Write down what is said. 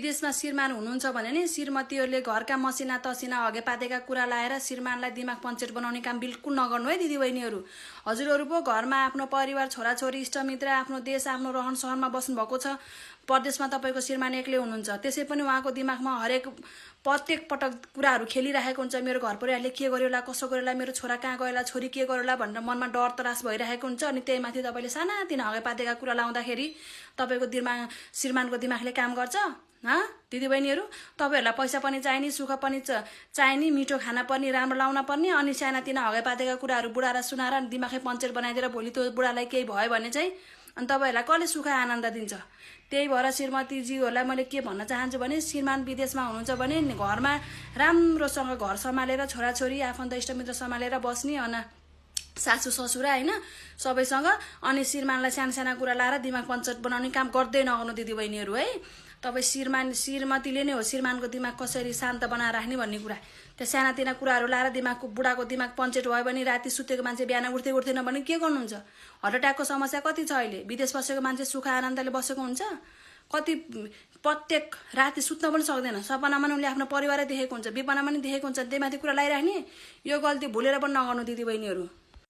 विदेशमा श्रीमान हुनुहुन्छ भने नि श्रीमतीहरूले घरका मसिना तसिना हगे पातेका कुरा लाएर श्रीमानलाई दिमाग पञ्चेट बनाउने काम बिल्कुल नगर्नु है दिदीबहिनीहरू। हजुरहरू पो घरमा आफ्नो परिवार छोराछोरी इष्टमित्र आफ्नो देश आफ्नो रहन सहनमा बस्नु भएको छ। परदेशमा तपाईको श्रीमान एक्लै हुनुहुन्छ, त्यसै पनि उहाँको दिमागमा हरेक प्रत्येक पटक कुराहरू खेलिरहेको हुन्छ। मेरो घर परिवारले के गर्यो होला, कसो गर्यो होला, मेरो छोरा कहाँ गयो होला, छोरी के गर्यो होला भनेर मनमा डर तरास भइरहेको हुन्छ। अनि त्यही माथि तपाईले सानातिना हगे पातेका कुरा लाउँदाखेरि तपाईको दिमाग श्रीमानको दिमागले काम गर्छ। दिदीबहिनीहरू, तपाईहरूलाई पैसा पनि चाहिने, सुख पनि चाहिने, मिठो खाना पनि, राम्रो लाउन पर्ने, अनि सानातिना हगे पातेका कुराहरू बुढालाई सुनाएर दिमागै पञ्चर बनाइदिएर भोलि त्यो बुढालाई केही भयो भने चाहिँ अनि तपाईहरूलाई कसले सुख आनन्द दिन्छ। त्यही भएर श्रीमतीजीहरूलाई मैले के भन्न चाहन्छु भने श्रीमान विदेशमा हुनुहुन्छ भने घरमा राम्रोसँग घर सम्हालेर छोराछोरी आफन्त इष्टमित्र सम्हालेर बस्ने, अनि सासू ससुरा होइन सबैसँग, अनि श्रीमानलाई साना कुरा लाएर दिमाग पञ्चर बनाउने काम गर्दै नगर्नु दिदीबहिनीहरू है। तपाईँ श्रीमतीले नै हो श्रीमानको दिमाग कसरी शान्त बनाएर राख्ने भन्ने कुरा। त्यो सानातिना कुराहरू लाएर बुढाको दिमाग पञ्चेट भयो भने राति सुतेको मान्छे बिहान उठ्दैन भने के गर्नुहुन्छ। हार्ट एट्याकको समस्या कति छ अहिले। विदेश बसेको मान्छे सुख आनन्दले बसेको हुन्छ, कति प्रत्येक राति सुत्न पनि सक्दैन, सपनामा उनले आफ्नो परिवारै देखेको हुन्छ, विपनामा पनि देखेको हुन्छ, त्यही माथि कुरा लाइराख्ने। यो गल्ती भुलेर पनि नगर्नु दिदीबहिनीहरू।